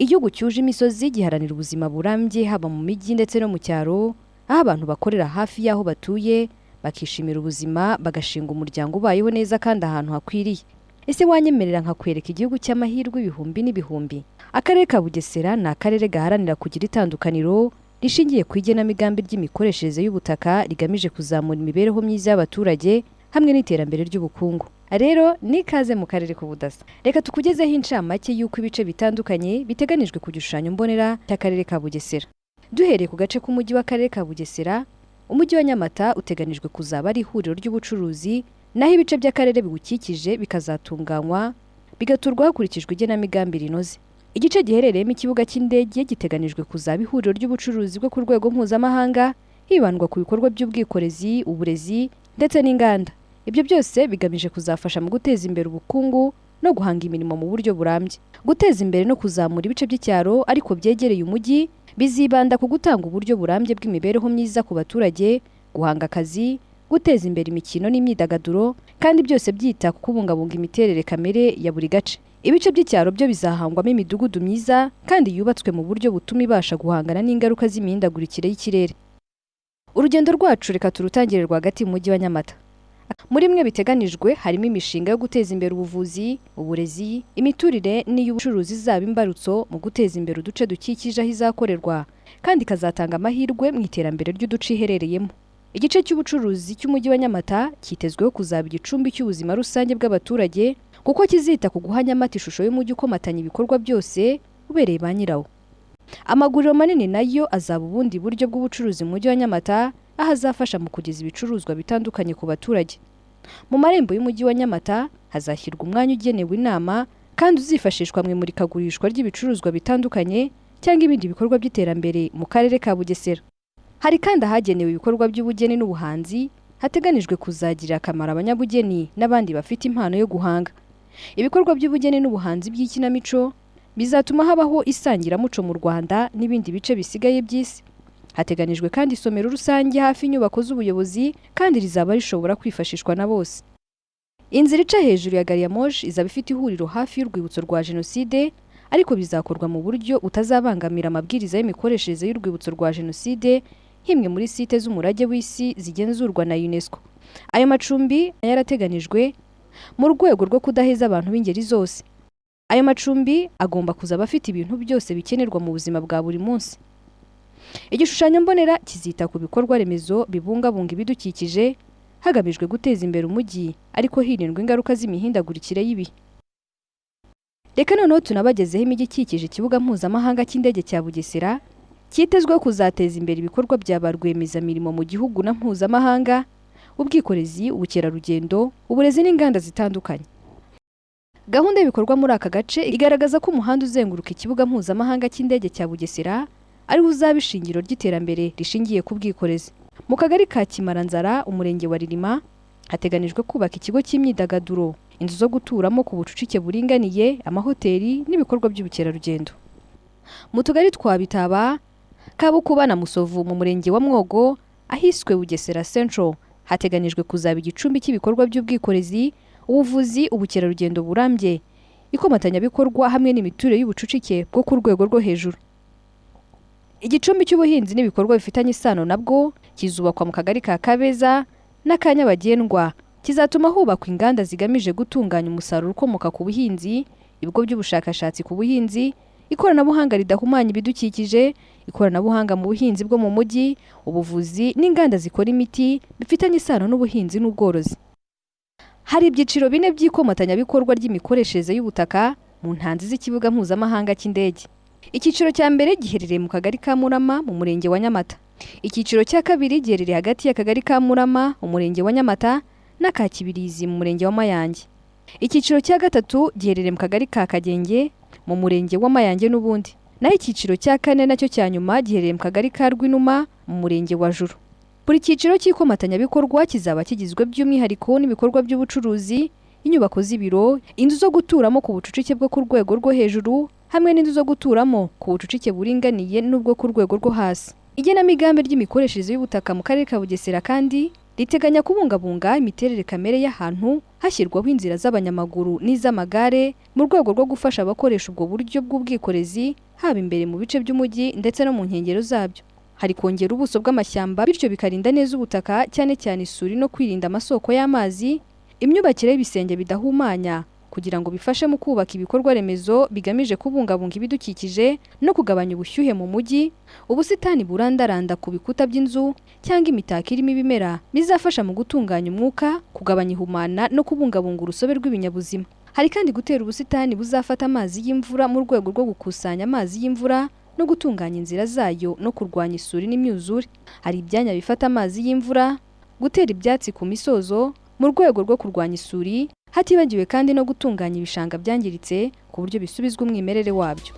Igihugu cyuje imisozi giharanira ubuzima burambye haba mu mijyi ndetse no mu cyaro, aho abantu bakorera hafi y'aho batuye, bakishimira ubuzima, bagashinga umuryango ubayeho neza kandi ahantu hakwiriye. Ese wanyemerera nkakwereka igihugu cy'amahirwe ibihumbi n'ibihumbi? Akarere ka Bugesera ni akarere gaharanira kugira itandukaniro rishingiye ku igenamigambi ry'imikoreshereze y'ubutaka rigamije kuzamura imibereho myiza y'abaturage hamwe n'iterambere ry'ubukungu. Rero n'ikaze mu karere k'Ubudasa. Reka tukugezeho incamake y'uko ibice bitandukanye biteganijwe ku gishushanyo mbonera cy'akarere ka Bugesera. Duhereye ku gace k'umujyi w'akarere ka Bugesera, umujyi wa Nyamata uteganijwe kuzaba ari ihuriro ry'ubucuruzi, naho ibice by'akarere biwukikije bikazatunganywa bigaturwa hakurikijwe igenamigambi rinoze. Igice giherereyemo ikibuga cy'indege giteganijwe kuzaba ihuriro ry'ubucuruzi bwo ku rwego mpuzamahanga, hibandwa ku bikorwa by'ubwikorezi, uburezi ndetse n'inganda. Ibyo byose bigamije kuzafasha mu guteza imbere ubukungu no guhanga imirimo mu buryo burambye. Guteza imbere no kuzamura ibice by'icyaro ariko byegereye umujyi bizibanda ku gutanga uburyo burambye bw'imibereho myiza ku baturage, guhanga akazi, guteza imbere imikino n'imyidagaduro, kandi byose byita ku kubungabunga imiterere kamere ya buri gace. Ibice by'icyaro byo bizahangwamo imidugudu myiza kandi yubatswe mu buryo butuma ibasha guhangana n'ingaruka z'imihindagurikire y'ikirere. Urugendo rwacu reka turutangire rwagati mu mujyi wa Nyamata. Muri mwe biteganijwe harimo imishinga yo guteza imbere ubuvuzi, uburezi, imiturire n'iy'ubucuruzi izaba imbarutso mu guteza imbere uduce dukikije aho izakorerwa, kandi ikazatanga amahirwe mu iterambere ry'uduce iherereyemo. Igice cy'ubucuruzi cy'umujyi wa Nyamata cyitezweho kuzaba igicumbi cy'ubuzima rusange bw'abaturage, kuko kizita ku guha Nyamata ishusho y'umujyi ukomatanya ibikorwa byose ubereye ba nyirawo. Amaguriro manini nayo azaba ubundi buryo bw'ubucuruzi mu mujyi wa Nyamata, aho azafasha mu kugeza ibicuruzwa bitandukanye ku baturage. Mu marembo y'umujyi wa Nyamata hazashyirwa umwanya ugenewe inama kandi uzifashishwa mu imurikagurishwa ry'ibicuruzwa bitandukanye cyangwa ibindi bikorwa by'iterambere mu karere ka Bugesera. Hari kandi ahagenewe ibikorwa by'ubugeni n'ubuhanzi, hateganijwe kuzagirira akamaro abanyabugeni n'abandi bafite impano yo guhanga. Ibikorwa by'ubugeni n'ubuhanzi by'ikinamico bizatuma habaho isangiramuco mu Rwanda n'ibindi bice bisigaye by'isi. Hateganijwe kandi isomero rusange hafi y'inyubako z'ubuyobozi kandi rizaba rishobora kwifashishwa na bose. Inzira ica hejuru ya gari ya moshi izaba ifite ihuriro hafi y'urwibutso rwa Jenoside, ariko bizakorwa mu buryo butazabangamira amabwiriza y'imikoreshereze y'urwibutso rwa Jenoside nk'imwe muri site z'umurage w'isi zigenzurwa na UNESCO. Ayo macumbi yarateganijwe mu rwego rwo kudaheza abantu b'ingeri zose. Ayo macumbi agomba kuzaba afite ibintu byose bikenerwa mu buzima bwa buri munsi. Igishushanyo mbonera kizita ku bikorwa remezo bibungabunga ibidukikije hagamijwe guteza imbere umujyi ariko hirindwa ingaruka z'imihindagurikire y'ibihe. Reka noneho tunabagezeho imijyi ikikije ikibuga mpuzamahanga cy'indege cya Bugesera, cyitezweho kuzateza imbere ibikorwa bya ba rwiyemezamirimo mu gihugu na mpuzamahanga, ubwikorezi, ubukerarugendo, uburezi n'inganda zitandukanye. Gahunda y'ibikorwa muri aka gace igaragaza ko umuhanda uzenguruka ikibuga mpuzamahanga cy'indege cya Bugesera ariwo uzaba ishingiro ry'iterambere rishingiye ku bwikorezi. Mu kagari ka Kimaranzara, umurenge wa Rilima, hateganijwe kubaka ikigo cy'imyidagaduro, inzu zo guturamo ku bucucike buringaniye, amahoteli n'ibikorwa by'ubukerarugendo. Mu tugari twa Bitaba, Kabukuba na Musovu mu murenge wa Mwogo, ahiswe Bugesera Central, hateganijwe kuzaba igicumbi cy'ibikorwa by'ubwikorezi, ubuvuzi, ubukerarugendo burambye, ikomatanyabikorwa hamwe n'imiturire y'ubucucike bwo ku rwego rwo hejuru. Igicumbi cy'ubuhinzi n'ibikorwa bifitanye isano nabwo kizubakwa mu kagari ka Kabeza n'aka Nyabagendwa, kizatuma hubakwa inganda zigamije gutunganya umusaruro ukomoka ku buhinzi, ibigo by'ubushakashatsi ku buhinzi, ikoranabuhanga ridahumanya ibidukikije, ikoranabuhanga mu buhinzi bwo mu mujyi, ubuvuzi n'inganda zikora imiti bifitanye isano n'ubuhinzi n'ubworozi. Hari ibyiciro bine by'ikomatanyabikorwa ry'imikoreshereze y'ubutaka mu ntanzi z'ikibuga mpuzamahanga cy'indege. Icyiciro cya mbere giherereye mu kagari ka Murama mu murenge wa Nyamata. Icyiciro cya kabiri giherereye hagati y'akagari ka Murama, umurenge wa Nyamata n'aka Kibirizi mu murenge wa Mayange. Icyiciro cya gatatu giherereye mu kagari ka Kagenge mu murenge wa Mayange n'ubundi. Naho icyiciro cya kane nacyo cya nyuma giherereye mu kagari ka Rwinuma mu murenge wa Juru. Buri cyiciro cy'ikomatanyabikorwa kizaba kigizwe by'umwihariko n'ibikorwa by'ubucuruzi, inyubako z'ibiro, inzu zo guturamo ku bucucike bwo ku rwego rwo hejuru hamwe n'inzu zo guturamo ku bucucike buringaniye n'ubwo ku rwego rwo hasi. Igenamigambi ry'imikoreshereze y'ubutaka mu karere ka Bugesera kandi riteganya kubungabunga imiterere kamere y'ahantu Hashyirwaho inzira z'abanyamaguru n'iz'amagare mu rwego rwo gufasha abakoresha ubwo buryo bw'ubwikorezi, haba imbere mu bice by'umujyi ndetse no mu nkengero zabyo. Hari kongera ubuso bw'amashyamba, bityo bikarinda neza ubutaka, cyane cyane isuri, no kwirinda amasoko y'amazi. Imyubakire y'ibisenge bidahumanya kugira ngo bifashe mu kubaka ibikorwa remezo bigamije kubungabunga ibidukikije no kugabanya ubushyuhe mu mujyi. Ubusitani burandaranda ku bikuta by'inzu cyangwa imitako irimo ibimera bizafasha mu gutunganya umwuka, kugabanya ihumana no kubungabunga urusobe rw'ibinyabuzima. Hari kandi gutera ubusitani buzafata amazi y'imvura mu rwego rwo gukusanya amazi y'imvura no gutunganya inzira zayo no kurwanya isuri n'imyuzure. Hari ibyanya bifata amazi y'imvura, gutera ibyatsi ku misozo mu rwego rwo kurwanya isuri, hatibagiwe kandi no gutunganya ibishanga byangiritse ku buryo bisubizwa umwimerere wabyo.